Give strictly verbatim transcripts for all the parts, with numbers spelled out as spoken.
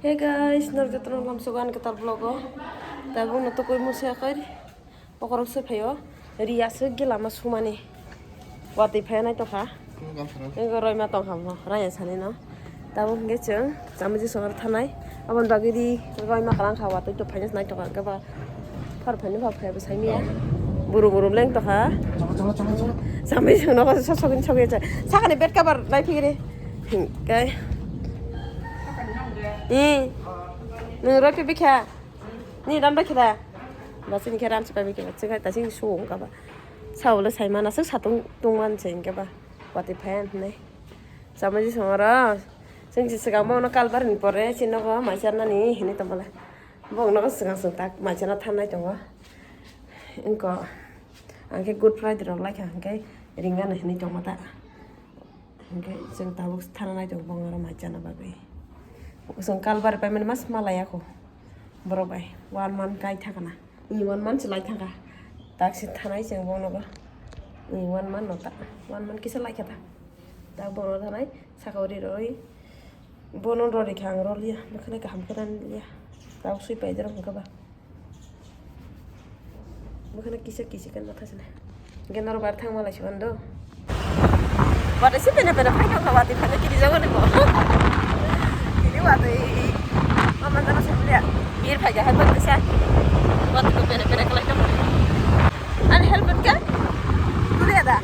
Hey guys, norok jotono lamsogo ani kwtal vlog o. Tabuk no tukui musi akhai. Bokorok se phaio. Ri aswk gila ma sumani. Watwi phai nai tokha. Ego roima tongkha mo, raya sani no. Tabuk hwnkhe chwng chamui ji songo thanai. Aboni bagwi ri roima kwlangkha watwi to phaina nai tokha hwnkhe ba. Phar phaini phar phai bo saimia. Burum burum leng tokha. Cholo, cholo, cholo, cholo. Samui songno ko sok sok sok ya. Sakani bed cover nai phigiri. Hingkai. I. Nung roi phi bikha. Ni ram bai khida. Ba sini khe ram sipai bikha. Sikai ta sini su ungka ba. Sa ulo sai mana suk satung tung man se hingke ba. Watwi phai hinai. Samui ji songora. Sing si sigang mo no kalbar ni pore si nogo maisar nani hinui tongmala. Bong nogo sigang sung tak maisar na thanai tongo. Ingko. Angke Good Friday rok laikha hingke ringana hinui tongma ta. Hingke chwng tabuk thana nai tongo bong oro maisar na bagwi. Chwng kalbar pai mani mas malaya ko. Borok bai one month kai thakana. Ni one month se lai thangkha. Tak se thanai chwng bono bo. Ni one month no ta. One month kisa lai kha ta. Tak bono thanai saka uri roi. Bono rori kha ang roliya. Bwkhani kaham khe rani liya. Tak sui pai jero hwnkha ba. Bwkhani kisa kisi kan matha sile. Hingke norok bar thangma lai si mando. Watwi se pene pene phai thangkha watwi phano kiri jago ni bo. Kiri watwi. Mama jana se mulia. Bir phai ja hai bak kisa. Watwi ko pene pene kalai thangkha. Ani helmet ke? Mulia da.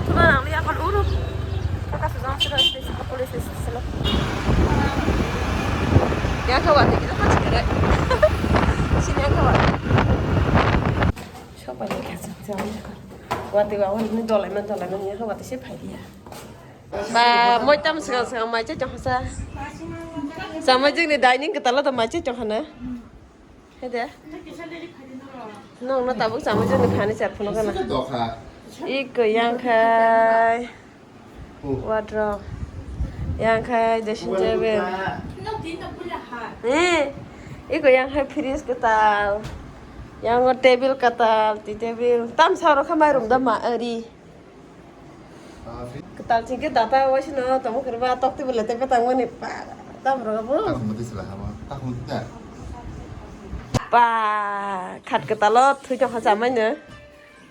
Tuma nang liya kon uru. Kaka sujang siro police silo. Yang khawa te kita kan sini. Sini yang khawa. Siapa ni kasih siapa ni kan. Wati wa wani dolai man dolai man yang khawa te siapa dia. Ba moi tam segang segang mai cha chong sa. Sama jeng ni dining kita lo to mai cha chong hana. Hede. Nong no tabuk sama jeng ni khani char phuno kana. Iko yang khai. Wardrobe. Yang khai dressing table. Eh, iko yang khai fridge kwtal. Yang o table kwtal, tea table. Tam sa ro khamai rum da ma ari. Kwtal chingke data waisino tamo khe ba tok table te petang mani pa tam ro bo. Takhum bwtwi sela habo. Takhum ta. Pa khat kwtalo thui tong kha chamai no.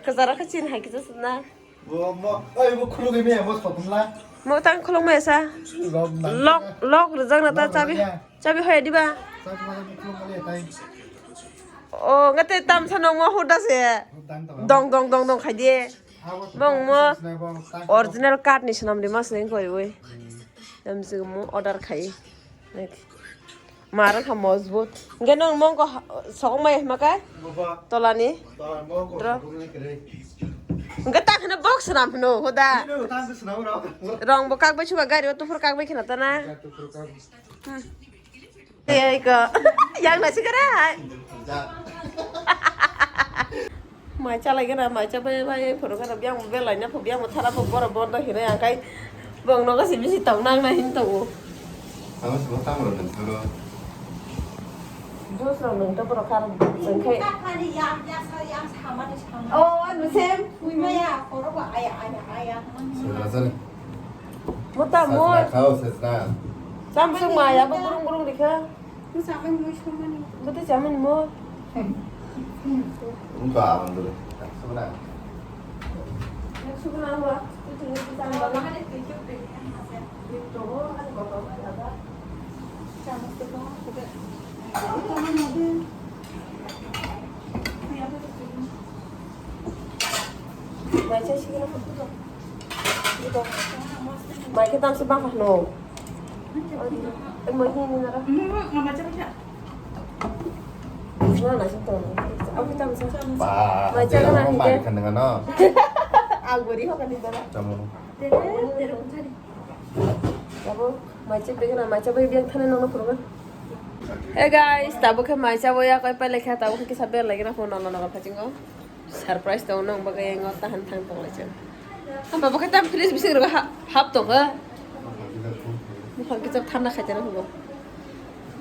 Kwcharo khe chin hai kisa sna. Bo mo, oi bo khulugwi me mo sopla. Mo tang khulugwi sa. Lok lok rijak na ta chabi. Chabi hoya diba? O ngate tam sa nong mo huda se. Dong dong dong dong khai di. Bong mo original card ni swnam di mas neng koi oi. Em se mo order khai. Mar kha mojbut. Hingke nong mongko sokong mai hima kai? Tolani. Dro. Hingke ta kheno box ram hino hoda. Rong bo kak bai suba gari o tuphur kak bai khina ta na. Ei ko. Yang nasi kara hai. Mai chalai gana, mai chabai bai phuru gana, biang belai na phu, biang thara phu, boro bondo hinai angkai bong nogo si bisi tong nang na hin tongo. Tamo simo tamo ro nang thoro. Juice ro nang to boro kar jengkhai. Oh, ano sem. Ui maya, koro ba aya, aya, aya. Sejra sani. Mo tamo. Sejra khao, sejra. Tam sung maya bo burung burung dikha. Bo tei chamani mo. Wngkha ang dole. Subra. Subra ba. Mai cha sikira. Mai khe tamsa bakha no. Mai hini nara. Mama, mama cha bakha. Na na sing tong. Aku tamsa. Ba, mai cha na hingke. Kan dengan no. Aku beri ho kan di dara. Kamu. Tere, tere, tere. Abo mai cha begana, mai cha bai biang thane nono phuru. Hey guys, tabuk khe mai cha bo ya koi pai lekha, tabuk khe kisa bel lagi na phone nono nono phasingo. Surprise tong nong bagwi ang tahan thang tong lai chang. Hamba bo khe tam fridge bising ro hap tong ga. Bukhang kisa thanda khai tong bo.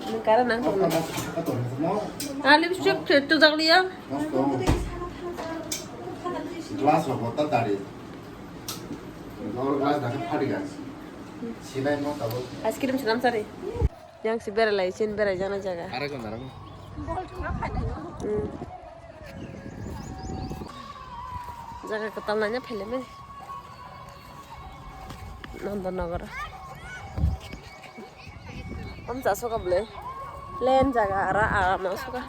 Ni kara nang tong. Ah, lipstick tu jak liya. Glass rok bottle dari. Glass dah phadi ga. Sinai mo tabo. Ice cream sinam sari. Yang si berai lai, sin berai jana jaga. Arang kon, arang kon. Hmm. Jaga kwtal naina phailai mani. Nandanagar. Am cha soka ble. Len jaga ara ara ma soka.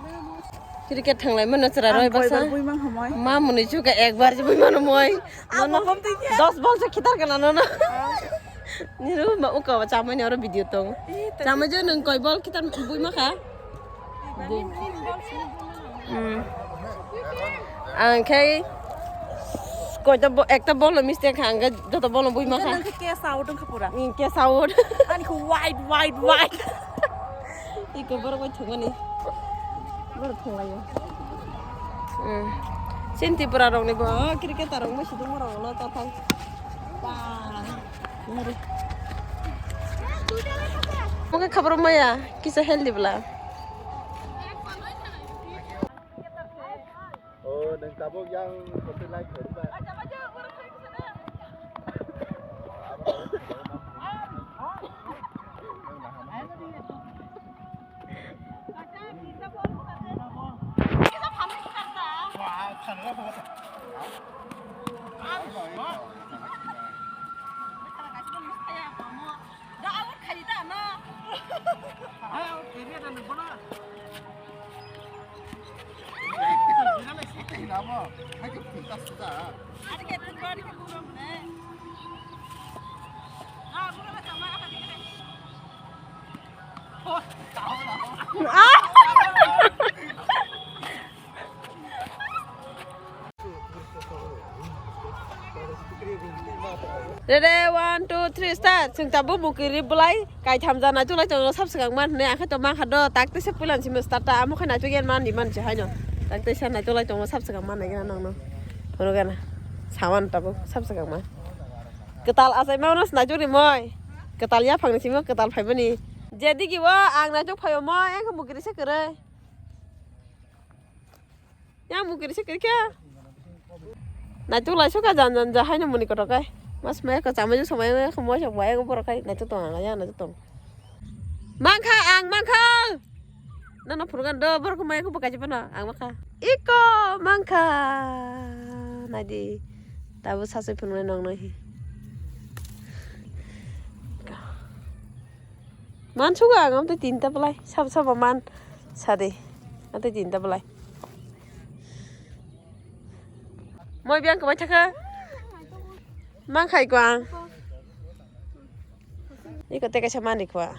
Cricket thanglai mano chwra roi baksa. Buima hamai. Ma muni chuka ekbar je buima no moi. Amo kom tei kya? Dos bol se khitar kana no no. Niru ma uka ba chamai ni oro video tong. Chamai je nung koi bol khitar buima kha. Hmm. Ang khai koita bo-, ekta bol mistake kha, ang joto bol buima kha. Nang khe case out wngkha pura. Hmm, case out. Ani khe wide, wide, wide. Iko borok bai thumani. Borok thunglaio. Hmm. Chin Tripura rokni bo, oh, cricketer rok mo sidung rok no ta thang. Ba. Oke, khabar maya, kisa healthy bla. Oh, nang tabuk yang kopi like khaiba. Ready, one, two, three, start. Chwng tabuk mukiri bwlai kaitham jana chulai tongo sab swkang man hwnwi, akhe to mankha do, tak teisa puila simi start ta, amo khe naituk yen man di man se haino. Tak teisa naituk lai tongo sab swkang man nai gana nangno. Phuru gana. Sawan tabuk sab swkang man. Kwtal achai mano naituk ri moi. Kwtal yaphang ni simi kwtal phaimani. Jedigi o ang naituk phaio moi, ang khe mukiri se kwrwi. Yang mukiri se kwrwi khe. Naituk lai suka jan jan ja haino muni kotor kai. Mas mai ko chamai ju samai ko moi sok bai ko borok kai naituk tong ang ya naituk tong. Mankha ang mankha. Nana phurgan do borok mai ko bukai jepano ang mankha. Iko mankha. Naidi. Tabu sasai phunai nong nai hi. Man suga ang amte tinta belai sab sab man sade amte tinta belai. Moi biang kwbai thaka. Mang khai ko ang. Iko te kaisa mani khwa.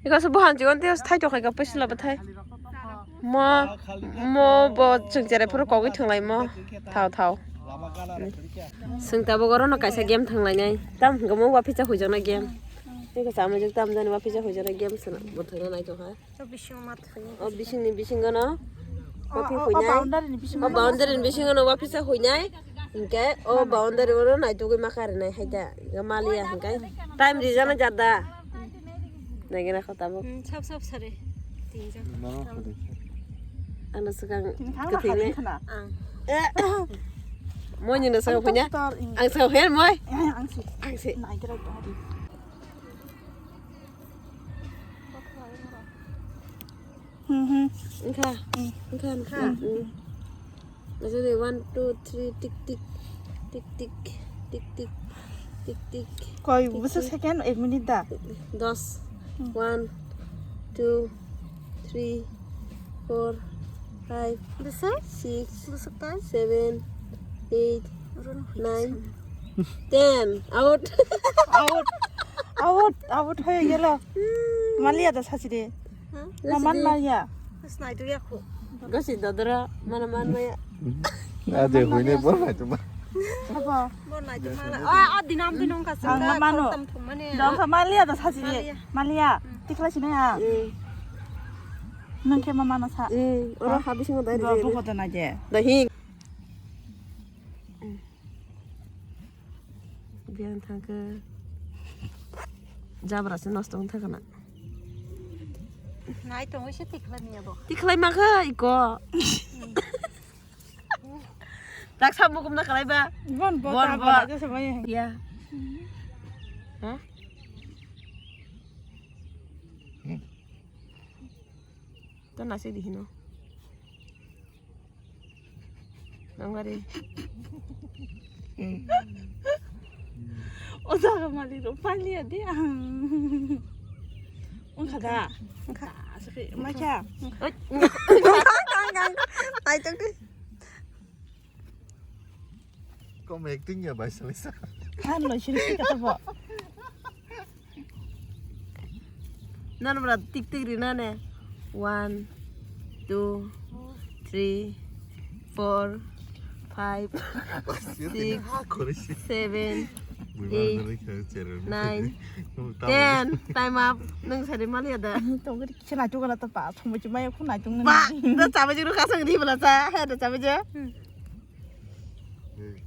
Iko se buhan jigon te thai to khai ka pwsla bathai. Mo mo bo chwng cherai phuru kogwi thwnglai mo. Thao thao. Swng tabuk oro no kaisa game thanglainai. Tam hwnkhe mo waphisa huijaknai game. Iko chamajak tam jani waphisa huijaknai game swna bo thangna naitokha. O bisingni bisingo no waphisa huinai. O boundary ni bisingo no waphisa huinai. Hwnkhe o boundary o no naitugwi ma karinai hai da. Ga maliya hwnkhe time rijana jada. Naigena kho tabuk. Hmm, sap sap sare. Tinjak. Ano swkang kwthwini. Ang. Eh. Moini no swkang hunya. Ang swkang huya moi. Ang si. Ang si. Naigra. Hmm, hmm. Engkha. Hmm. Engkha, engkha. Hmm. Hmm. Ajole one, two, three, tik, tik, tik, tik, tik, tik, tik, tik. Koi tik, bwswk tik. Second, ek minute da? Dos. Hmm. One, two, three, four, five, bwswk? Six, bwswk tai? Seven, eight, oro no nine, ten. Out. Out. Out. Out hoye gelo. Hmm. Maliya da sachide. Hmm? Maman maliya. Snai tu ya ko. Gosi dodora mana man maya. Ade huine bo nai tu ma. Apa? Bo nai tu mala. Ah, ah, dinam dinong ka. Ang ma mano. Tam thum mane. Dong sa maliya da sachide. Maliya. Maliya. Hmm. Tikla sini ya. Hmm. Nang ke mama na sa. Hmm. Oro ha bisingo dai. Do buko da na je. Da hing. Biang thangkhe jabra se nosto wng thangkhe na. Nai tongwi se tikhlai manya bo. Tikhlai makha iko. Tak sa mukum na kalai ba. Bon, bon, bon, ta bon. Ba, jasa ba ya. Ya. Ha? Tana se di hino. Nangari. O jaga mali ro pali adi ang. Ungkha da. Ungkha. Asake macha. Oi. Naitok di. Kom acting ya bai salisa. Han lo sini kata bo. Nan bra tik tik rina ne. One, two, three, four, five, six, seven, eight, nine, ten. Time up. Nang sari mali ada. Tong kiri kisa naituk ala ta pa. Thong baji maya khu naituk nang. Pa, da chabai juru kasang di bala cha. He da chabai je. Hey,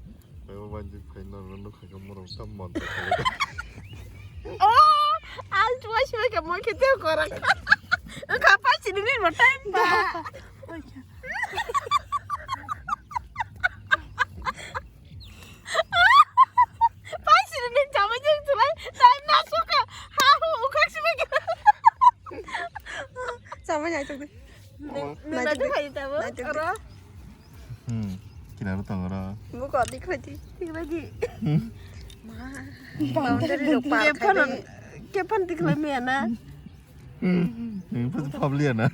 abo manjik phai norok nukha khe morok tam mon ta khe. Oh, al tuwa sibai khe moi khe teo korak. Kha pa sini ni mo time ba. Pa sini ni chama jeng tulai time na suka. Ha hu ukhak sibai khe. Chama jai tuk. Nai tuk phai tabo. Oro. Hmm, kinaro tongo ro. Buko dikhwlai di, dikhwlai di. Hmm. Ma. Boundary rok par khai di. Kephan, kephan dikhwlai maya na. Hmm, nang phu public na.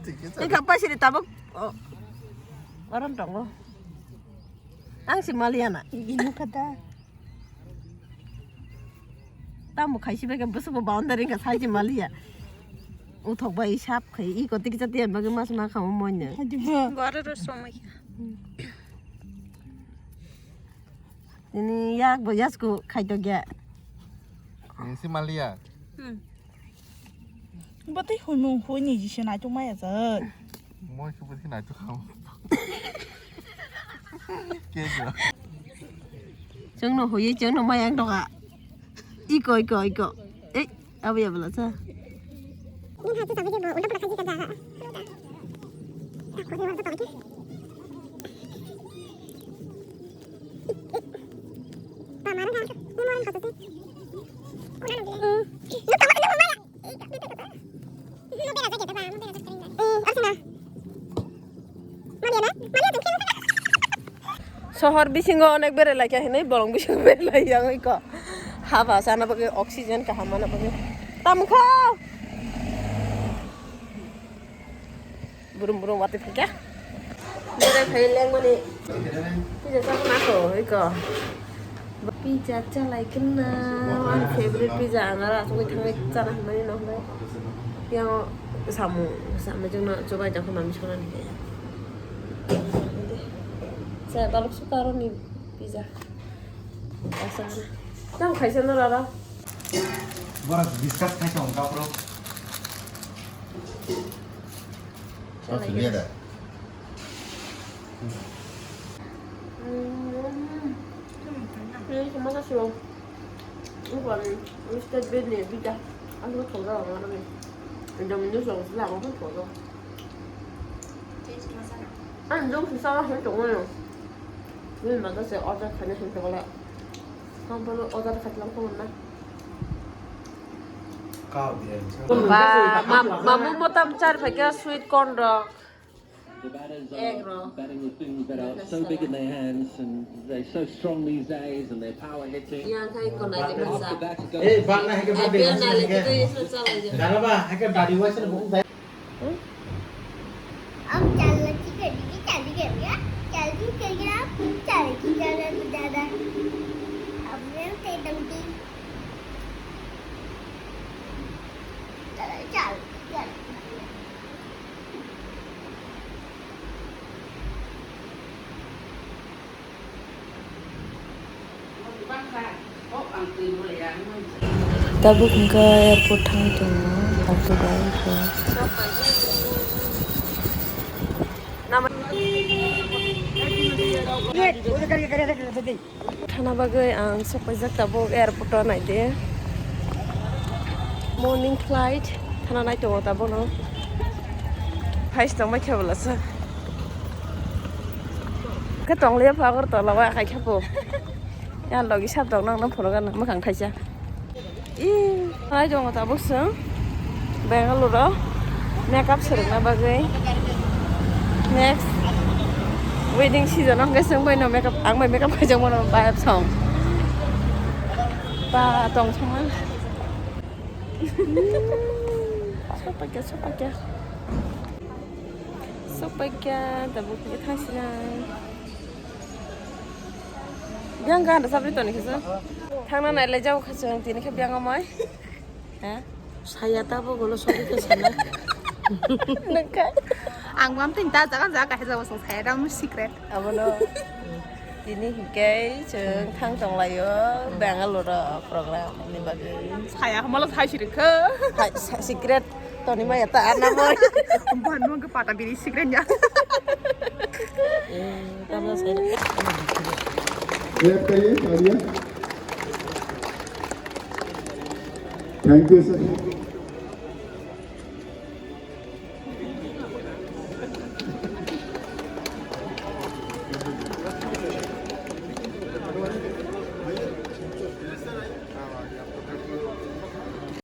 Thik khe. Eka pasiri tabuk. Oh. Oron tongo. Ang si maliya na. Ino kata. Tamo khaisi bai khe bwswkbo boundary wngkha saiji maliya. Uthok bai sap khai i kotik cha tiyan bagwi mas ma khamo moino. Hadi bo. Goro ro somai. Nini yak bo yasku khaito gya. Nisi maliya. Hmm. Bo tei huimung hui ni jise naituk maya jai. Moi khe bo khe naituk kha. Ke jo. Chwngno hui, chwngno maya wng tongkha. Iko, iko, iko. Ei, abo ya bela cha. Sohor bisingo onek berai laikha hinwi bolong bisingo berai lai yang iko. Haba sana bagwi oxygen kaham mana bagwi. Tamkha. Burum burum watwi phaikha. Berai phai lengmani. Pizza chakna ko iko. Pizza chalai kena. One favorite pizza ang aro asugwi thangwi chana hinmani no hnai. Yang samu samu jengno chubai tongkha mami songna ni. Sa dalok suka aro ni pizza. Asa na. Tang khaisa no rara. Borok discuss khai tong ka bro. Sosoliya da. Ini semua kasih. Ini bukan roasted beef nih, beda. Aku coba orang ini. Indomie noodles lah, aku coba. Ang dong susah lah, yang tunggu ya. Ini mata saya order kena yang tunggu lah. Kamu perlu order kata langsung mana? Ba, mam-, mamu motam char phaikha sweet corn rok. Egg rok. Yang khai konai jeng sa. Hey, bak na hai ke bak de. Dara ba, hai ke body wash na bung. Ang chal la chicken, chicken, chicken, ya? Chal chicken, ya? Chal chicken, ya, dada. Ang yang tedam di. Chal, chal. Tabuk hwnkhe airport thangwi tongo, auto bai khe. Thana bagwi ang sokpaijak tabuk airport o naidi. Morning flight thana nai tongo tabukno. Phai se tongbai khe bolasa. Khe tonglia pha Agartala o akai khe bo. Ya logi sap tong nang nang phunukgana mwkhang thaisa. Ih, hai tongo tabuk chwng Bangalore o. Makeup swrwngna bagwi next wedding season o hwnkhe chwng bai no makeup, ang bai makeup khaijak mano ba song ba tong songma. Sopakya, sopakya. Sopakya, tabuk khe thangsinai. Biyang gana sabri toni khasa. Thangna nailai jao khasa tini khe biyang amai. Ha? Saya tabo golo sori khe sana. Nangkha. Ang bam tin ta jaga jaga khe jabo song saya dam secret. Abono. Tini hinkhe chwng thang tonglaio Bangalore program ni bagwi. Saya hamala sai sirikha. Hai, sa-, secret toni maya ta ana moi. Ban mo ke pata biri secret ya. Tamo saya. Clap kariye, taliyan. Thank you, sir.